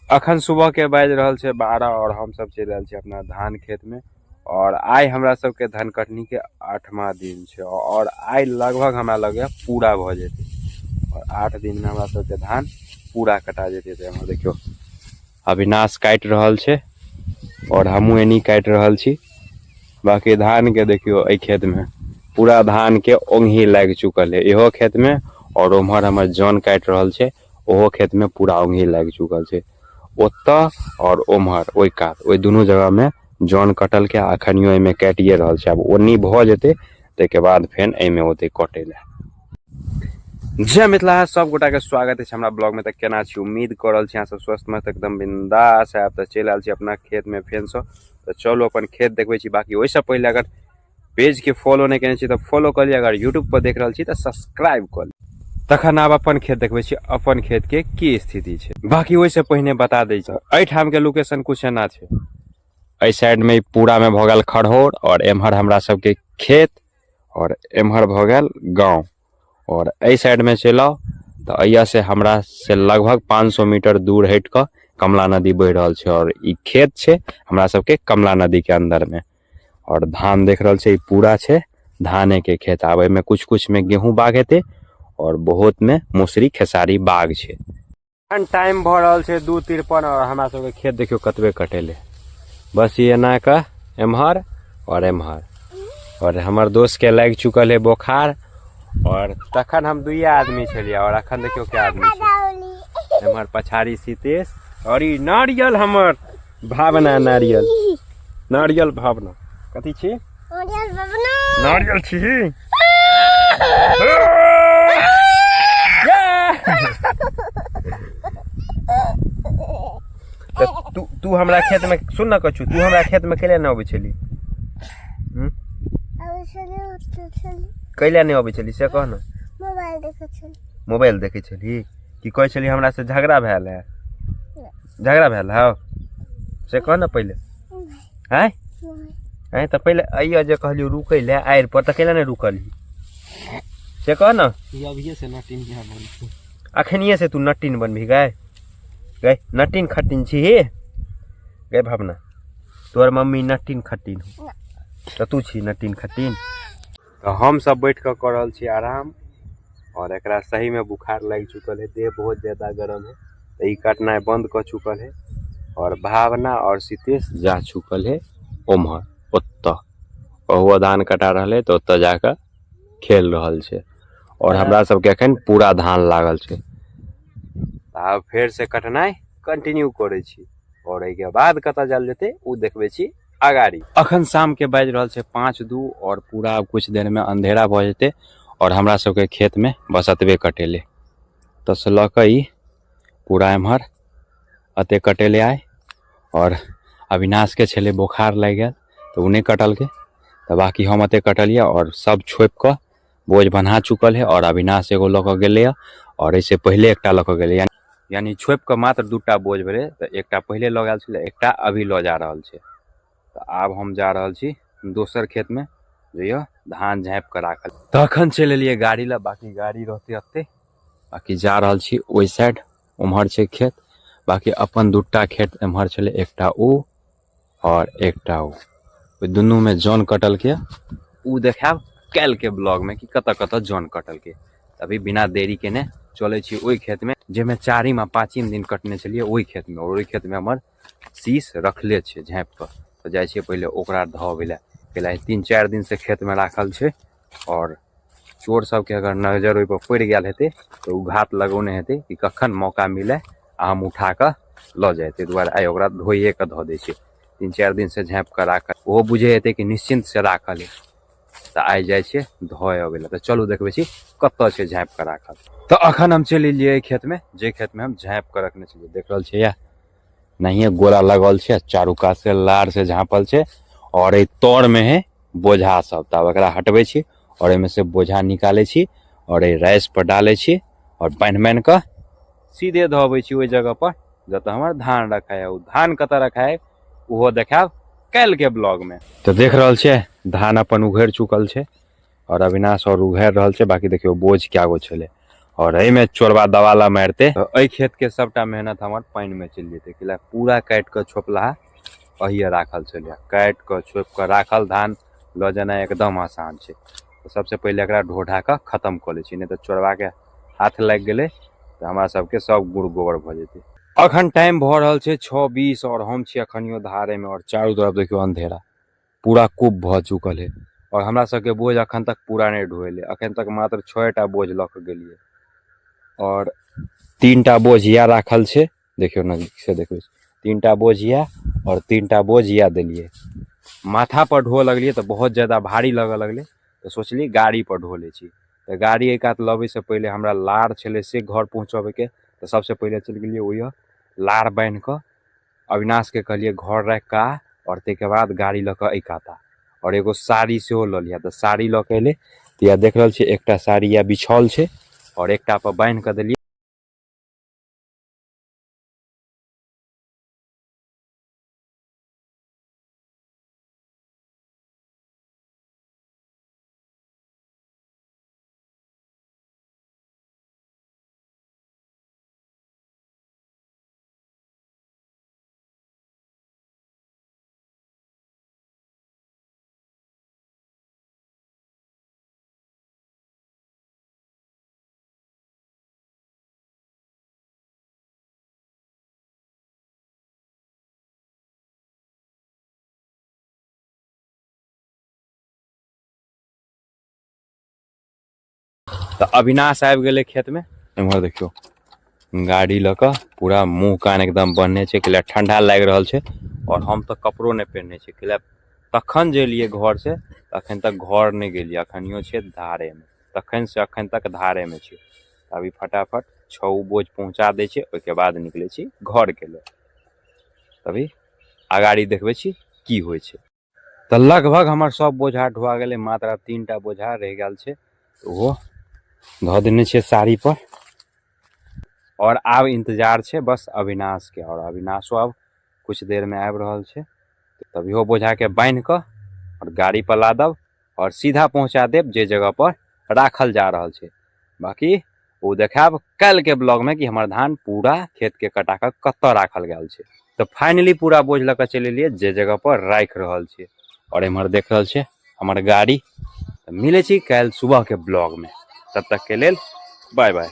अखन सुबह के बाजि रहल छै 12 और हम सब चलि आयल छी अपना धान खेत में। और आइ हमरा सबके धान कटनी के 8वां दिन छै और आइ लगभग हमरा लगैया पूरा भऽ जेतै और 8 दिन में हमरा सबके धान पूरा कटा जेतै। तऽ एम्हर देखियौ अविनाश काटि रहल छै और हमहूँ एनी काटि रहल छी। बाकी धान के देखियौ एहि खेत में पूरा धान के ओंघी लागि चुकल है इहो खेत में, और उम्हर हमर जन काटि रहल छै ओहो खेत में पूरा ओंघी लागि चुकल छै। ओतऽ और उम्हर ओहि कात ओहि दुनू जगह में जन कटल के अखनियो एहिमे काटिए रहल छै। आब ओन्नी भऽ जेतै ताहिके बाद फेर एहिमे औतै कटै लए। जय मिथिला, सब गोटा के स्वागत अछि हमरा ब्लॉग में। तऽ केना छी, उम्मीद कऽ रहल छी अहाँ सब स्वस्थ मस्त एकदम बिंदास आयब। तऽ चलि आयल छी अपना खेत में फेर सँ, तऽ चलू अपन खेत देखबै छी। बाकी ओहिसँ पहिले अगर पेज के फॉलो नहि केने छी तऽ फॉलो कऽ लिअ, अगर यूट्यूब पर देख रहल छी तऽ सब्सक्राइब कऽ लिअ। तखन आब अपन खेत देखबै छी, अपन खेत के की स्थिति छै। बाकी ओहिसँ पहिने बता दै छी एहिठाम के लोकेशन कुछ एना छै। एहि साइड में पूरा में भऽ गेल खड़होर और एम्हर हमरा सबके खेत और एम्हर भऽ गेल गाँव। और एहि साइड में चलि आउ तऽ एहिया से हमरा से लगभग 500 मीटर दूर हटि कऽ कमला नदी बहि रहल छै और ई खेत छै हमरा सबके कमला नदी के अंदर में। और धान देख रहल छै, ई पूरा छै धाने के खेत। आब एहिमे कुछ कुछ में गेहूं बाग हेतै और बहुत में मौसरी खेसारी बाग छै। एखन टाइम भऽ रहल छै 2:53 और हमरा सबके खेत देखियौ कतबे कटेलै। बस ई एना कऽ एम्हर और एम्हर। और हमर दोस्त के लागि चुकल है बोखार और तखन हम दुइये आदमी छलियै और अखन देखियौ के आदमी छै। एम्हर पछाड़ी सीतेश और ई नारियल हमर भावना, नारियल नारियल भावना कथी छी? नारियल भावना। नारियल छी। तू तू हमरा खेत में सुन ना कछु, तू हमरा खेत में कैला नहि अबै छली? अबै छली, उठै छली। कैला नहि अबै छली से कह ना। मोबाइल देखै छली। मोबाइल देखै छली? की कहै छली हमरा से झगड़ा भेल है? झगड़ा भेल है से कह ना पहिले। आँय आँय तऽ पहिले अइया जे कहलियौ रुकै लए आड़ि पर तऽ कैला नहि रुकलही से कह ना। अभिये से नटिन यहाँ बनबी। अखनिये से तू नटिन बनबी गए गए नटिन खटिन छी हे गए भावना, तोहर मम्मी नटिन खटिन हो तऽ तू छी नटिन खटिन। तऽ हम सब बैठ कऽ कऽ रहल छी आराम और एकरा सही में बुखार लागि चुकल है, देह बहुत ज्यादा गरम है तऽ ई कटनाइ बंद कऽ चुकल है। और भावना और सीतेश जा चुकल है ओम्हर ओतऽ, ओहो धान कटा रहल है तऽ ओतऽ जाकऽ खेल रहल छै। और हमरा सबके अखन पूरा धान लागल छै। आब फेर से कटनाइ कंटिन्यू करै छी और एहिके बाद कतऽ जायल जेतै ओ देखबै छी अगाड़ी। अखन शाम के बाजि रहल छै 5:02 और पूरा आब कुछ देर में अंधेरा भऽ जेतै और हमरा सबके खेत में बस एतबे कटेलै। तऽ से लऽ कऽ ई पूरा एम्हर एते कटेलै आइ। और अविनाश के छलै बोखार लागि गेल तऽ ओ नहि कटलकै, तऽ बाकी हम एते कटलियै और सब छोपि कऽ बोझ बन्हा चुकल है। और अविनाश एगो लऽ कऽ गेलैए और एहिसँ पहिले एकटा लऽ कऽ गेलै, यानी छोपि कऽ मात्र 2टा बोझ भेलै। तऽ एकटा पहिले लऽ गेल छलै, एकटा अभी लऽ जा रहल छै। तऽ आब हम जा रहल छी दोसर खेतमे जे यऽ धान झाँपि कऽ राखल। तखन चलि एलियै गाड़ी लऽ, बाकी गाड़ी रहतै एतै। बाकी जा रहल छी ओहि साइड, उम्हर छै खेत। बाकी अपन 2टा खेत एम्हर छलै, एकटा ओ और एकटा ओ। ओहि दुनूमे जन कटलकै, ओ देखायब काल्हिके ब्लॉगमे कि कतऽ कतऽ जन कटलकै। अभी बिना देरी केने चलै छी ओहि खेतमे जाहिमे 4 आ 5 दिन कटने छलियै ओहि खेतमे। और ओहि खेतमे हमर शीश रखले छै झाँपि कऽ, तऽ जाइ छियै पहिले ओकरा धोबै लए। कैला 3-4 दिनसँ खेतमे राखल छै और चोर सबके अगर नजर ओहिपर पड़ि गेल हेतै तऽ ओ घात लगौने हेतै कि कखन मौका मिले आ हम उठा कऽ लऽ जाइ। ताहि दुआरे आइ ओकरा धोइए कऽ धऽ दै छियै। 3-4 दिनसँ झाँपि कऽ राखल, ओहो बुझै हेतै कि निश्चिन्तसँ राखल है। तऽ आइ जाइ छियै धोए अबै लए। तऽ चलू देखबै छी कतऽ छै झाँपि कऽ राखल। तऽ अखन हम चलि एलियै एहि खेतमे, जे खेतमे हम झाँपि कऽ रखने छलियै। देख रहल छियै नहिये गोला लगल छै, चारू कात से लार से झाँपल छै और एहि तर में है बोझा सब। तऽ आब एकरा हटबै छी और एहिमे से बोझा निकालै छी और एहि राइस पर डालै छी और बान्हि बान्हि कऽ सीधे धऽ अबै छी ओहि जगह पर जतऽ हमर धान रखाय है। ओ धान कतऽ रखाय है ओहो देखायब काल्हिके ब्लॉगमे। तऽ देख रहल छियै धान अपन उघरि चुकल छै और अविनाश और उघरि रहल छै। बाकी देखियौ बोझ कए गो छलै और एहिमे चोरबा दवाला मारिते तऽ एहि खेतके सबटा मेहनत हमर पानिमे चलि जेतै, कैला पूरा काटि कऽ छोपलाहा अहिए राखल छलै। काटि कऽ छोपि कऽ राखल धान लऽ जेनाइ एकदम आसान छै। तऽ सबसँ पहिले एकरा ढो ढा कऽ खतम कऽ लै छी, नहि तऽ चोरबाके हाथ लागि गेलै तऽ हमरा सबके सब गुड़ गोबर भऽ जेतै। अखन टाइम भऽ रहल छै 6:20 और हम छी अखनियो धारेमे और चारू तरफ देखियौ अंधेरा पूरा कूप भऽ चुकल है और हमरा सबके बोझ अखन तक पूरा नहि ढोएलै। अखन तक मात्र 6टा बोझ लऽ कऽ गेलियै और 3टा बोझ इएह राखल छै। देखियौ नजदीक से देखबै, 3टा बोझ इएह और 3टा बोझ इएह देलियै। माथा पर ढोअ लगलियै तऽ बहुत ज्यादा भारी लगऽ लगलै, तऽ सोचलियै गाड़ी पर ढो लै छी। तऽ गाड़ी एहि कात लबैसँ पहिले हमरा लार छलै से घर पहुँचबैके, तऽ सबसँ पहिले चलि गेलियै ओहिए लार बान्हि कऽ अविनाशके कहलियै घर राखि कऽ आ और ताहिके बाद गाड़ी लऽ कऽ एहि कात आ। और एगो साड़ी सेहो लऽ लिअ, तऽ साड़ी लऽ कऽ एलै। तऽ इएह देख रहल छियै एकटा साड़ी इएह बिछल छै और एकटा पर बान्हि कऽ देलियै। तऽ अविनाश आबि गेलै खेतमे। एम्हर देखियौ गाड़ी लऽ कऽ पूरा मुँह कान एकदम बन्हने छै, कैला ठंडा लागि रहल छै और हम तऽ कपड़ो नहि पहिरने छी, कैला तखन जे एलियै घर से अखन तक घर नहि गेलियै, अखनियो छियै धारेमे, तखन से अखन तक धारेमे छियै। अभी फटाफट 6 बोझ पहुँचा दै छियै, ओहिके बाद निकलै छी घरके लेल। अभी अगाड़ी देखबै छी की होइ छै। तऽ लगभग हमर सब बोझा ढोआ गेलै, मात्र आब 3टा बोझा रहि गेल छै, ओहो धऽ देने छियै साड़ी पर। और आब इंतजार छै बस अविनाश के, और अविनाशो आब कुछ देर में आबि रहल छै। तब इहो बोझा के बान्हि कऽ और गाड़ी पर लादब और सीधा पहुंचा देब जे जगह पर राखल जा रहल छै। बाकी ओ देखायब काल्हि के ब्लॉग में कि हमर धान पूरा खेत के कटा कऽ कतऽ राखल गेल छै। तऽ फाइनली पूरा बोझ लऽ कऽ चलि एलियै जे जगह पर राखि रहल छियै और एम्हर देख रहल छियै हमर गाड़ी। तऽ मिलै छी काल्हि सुबह के ब्लॉग में, तब तक के लेल बाय बाय।